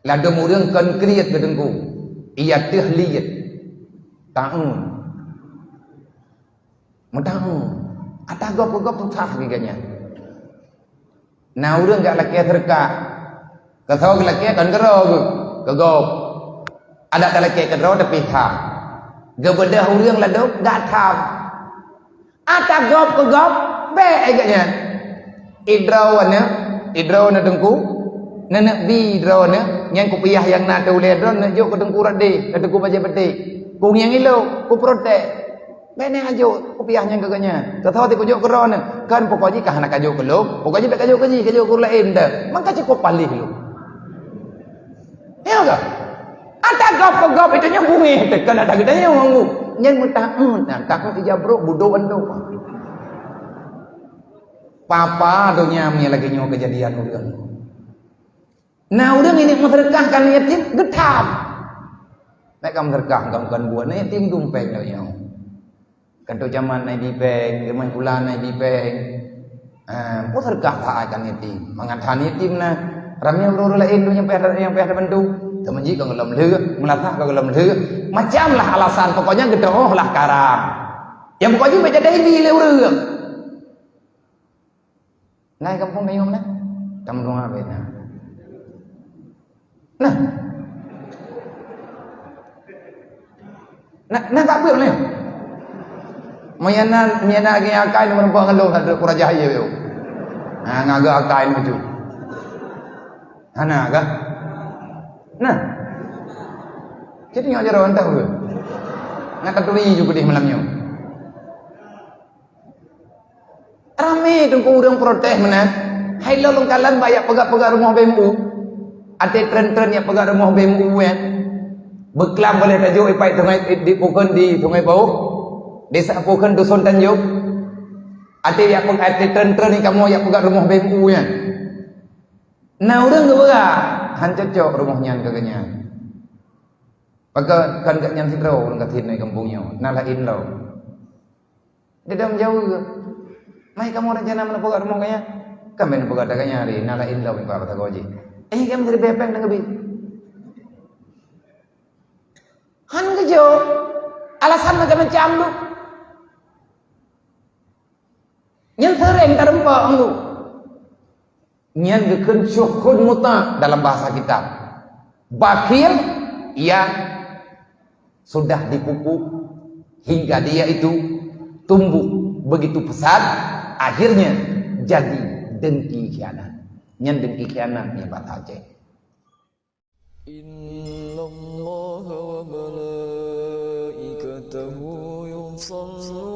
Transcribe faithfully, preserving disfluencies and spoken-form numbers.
Ladôm ureuëng kon kriet keu teungku, ia teuh liet. Taun. Meutaun. Ata gob keu gob susah geuh nyan. Na ureuëng jak lakée seureukah. Keu soe geulakée kon keudroe geuh, keu gob. Adak talakée keudroe tapi that. Geubeudôh ureuëng ladôm gak tham. Ata gob keu gob, bék geuh nyan. Idroe neuh, idroe neuh teungku, neuneuk bi idroe neuh, nyan kupiah nyang na teuh ulée droe neuneuk jok keu teungku Radé, keu teungku Bajée Beutée. Ku ngieng ilok, ku protes. Bék neuneuk jok kupiah nyang keu geuh nyan. Keu soe ti kujok keu droe neuh, kan pokok jih ka hana kajok keu lôn, pokok jih bék kajok keu jih, kajok keu ureuëng laén dah. Maka cukôp paléh lôn. Ya ka? Ata gob keu gob itu nyan bungéh teuka na geutanyoe ngon bu. Nyan meutaun, nah, taun ija brok budok ando. Papa donya mi lagée nyoe keujadian ureuëng. Nah, ureuëng ini meuseureukah keu yatim geutham. Nek kamu seureukah bukan buat na yatim dumpeng donya. Kanto jaman na ibi péng, rumoh bulan na ibi péng. Ah, peue seureukah saát kan yatim. Mangat hana yatim na. Ramé ureuëng laén tu nyang payah, nyang payah tabantu. Teumeuji ka gohlom lheueh, meulasah ka gohlom lheueh. Macam lah alasan, pokoknya geutoh lah karang. Yang pokoknya baca dah ibi lé ureuëng. Nah, kampung tengok mana? Kampung apa itu? Nah. Nah, nah tak peuet lé. Meunyo na, meunyo na lagée akai ni meureumpok ngon lôn, hana kurajah ié yo. Nah, ngaga akai ni tu. Hana kah? Nah. Jadi nyok jaroe entah ke. Nak taturi ju keudeh malam nyoe. Ramé teungku ureuëng protes meunan. Hai lôn lôn kalon bak yak peugah-peugah rumoh B M U. Até tren-tren yak peugah rumoh B M U nyan. Beuklam boleh tajok ipai sungai di Pukon di Sungai Pauh. Desa Pukon Dusun Tanjong. Até yak peugah até tren-tren ni kamoe yak peugah rumoh B M U nyan. Na ureuëng geupeugah, han cocok rumoh nyan keu geuhnyan. Pakon kan geuhnyan sidroe ureuëng gasien di kampung nyoe, na laén lom. Di dalam jauh ke? Mai kamoe rencana meuneuk peugah rumoh gaya? Kan meuneuk peugah gaya hari, na laén lom iba rasa gaji. Eh, kan meuseuti bepeng dan gebi. Han geujok. Alasan macam-macam tu. Nyan sering tareumpok tu. Nyan geukheun syukhun muta dalam bahasa kitab. Bakhil, ia sudah dipupuk hingga dia itu tumbuh begitu pesat, akhirnya jadi dengki khianat. Nyan dengki khianat nyan bahasa Aceh. إن الله وملائكته يصلون